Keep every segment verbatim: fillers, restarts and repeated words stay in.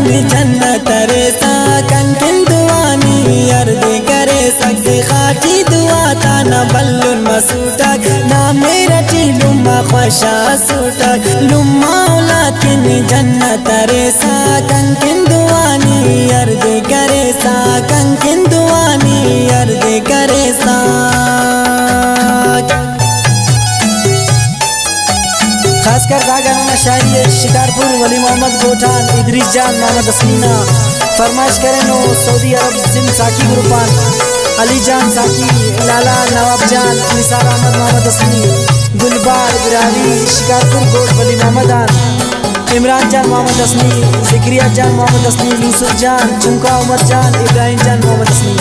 جنت اریسہ کنکن دعا نی ہر دے کریسہ، سخا ٹی دعا تا نا بھلن مسوٹک، نا مہر ٹی لمہ خوش ئسوٹک، لمہ اولاد کن جنت اریسہ کنکن دعا نی ہر دے کریسہ، کنکن دعا نی ہر دے کریسہ۔ خاص کر دا گانا نا شاعری ءِ شکارپور ولی محمد گوٹھ آن، ادریس جان محمد حسنی نا فرمائش کرینو، سعودی عرب سندھ ساقی گروپ آن، علی جان ساقی، لالا نواب جان، نثار احمد محمد حسنی، گلبار براہوئی، شکارپور گوٹھ ولی محمد آن، عمران جان محمد حسنی، ذکریا جان محمد حسنی، یوسف جان، چنکا عمر جان، ابراہیم جان محمد حسنی۔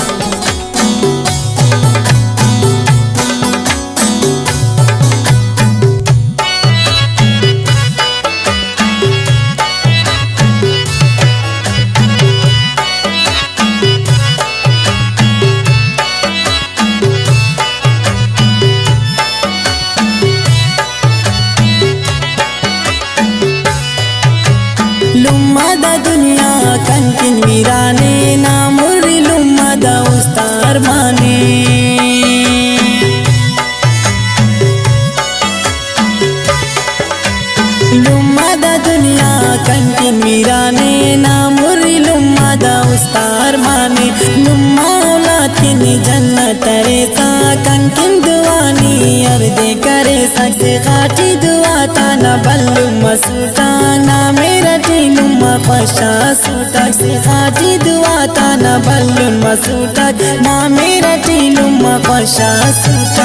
لمہ دا دنیا کنکن ویرانے، نا مری لمہ دا است ارمانے۔ لمہ دا دنیا کنکن ویرانے، نا مری لمہ دا است ارمانے۔ لمہ اولاد کن جنت اریسہ کنکن دعا نی ہر دے کریسہ، سخا ٹی دعا تا نا بھلن مسوٹک، نا مہر ٹی لمہ خوش ئسوٹک، سخا ٹی دعا تا نا بھلن مسوٹک، نا مہر ٹی لمہ خوش ئسوٹک۔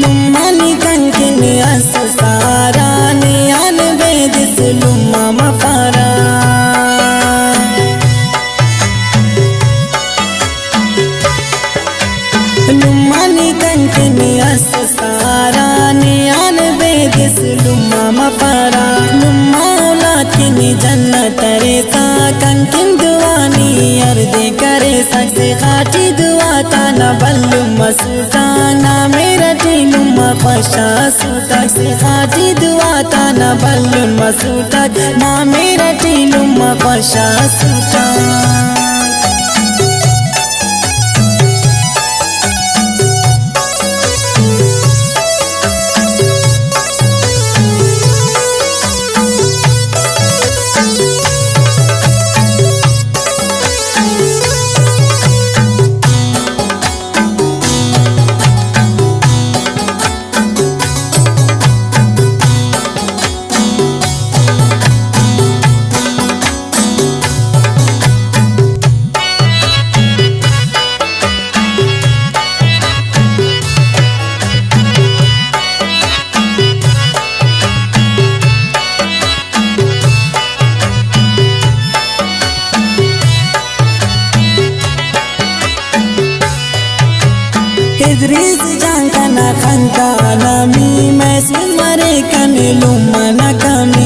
لمہ نی کنکن ئس سارا، نیان بیدس لمہ مفارا۔ لمہ نی کنکن ئس سارا، نیان بیدس لمہ مفارا۔ لمہ اولاد کن جنت اریسہ کنکن دعا نی ہر دے کریسہ، سخا ٹی دعا تا نا بھلن مسوٹک، نا مہر ٹی لمہ خوش ئسوٹک، سخا ٹی دعا تا نا بھلن مسوٹک، نا مہر ٹی لمہ خوش ئسوٹک۔ ادریس جان کنا خندا نامی، محسوس مریک کنے لمہ نا کمی۔